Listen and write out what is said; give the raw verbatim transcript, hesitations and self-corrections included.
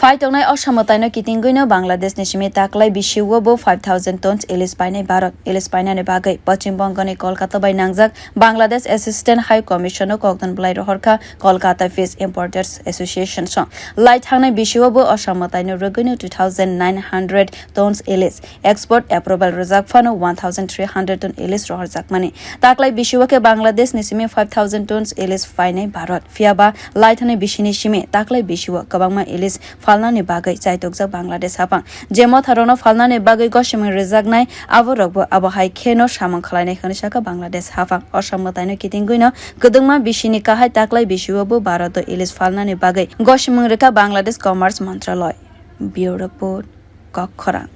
Pai tongnai o samwtaino kitingwino Bangladeshni simi taklai bisio bo five thousand tons ilis painai Bharat. Ilis painani bagwi Poschim Bongoni Kolkata bai nangjak Bangladesh Assistant High Commissiono kokdon bwlai rohorkha Kolkata Fish Importers Association song. Lai thangnai bisio bo o samwtaino rwgwino two thousand nine hundred tons ilis export approval rwjak phano one thousand three hundred ton ilis rohorjakmani. Taklai bisio khe Bangladeshni simi five thousand tons ilis painai Bharat. Phiyaba lai thangnai bisini simi taklai bisio kwbangma ilis phalnani bagwi chaitokjak Bangladesh haphang. Je motharokno phalnani bagwi gosimung rwjaknai, aborokbo abo hai kheno samung khlainai hwnwi sakha Bangladesh haphang. O samwtaino kitingwino kwdwngma bisini kahai taklai bisio bo Bharat o ilis phalnani bagwi gosimung rwkha Bangladesh Commerce Mantraloi. Bureau Report, Kokkhorang.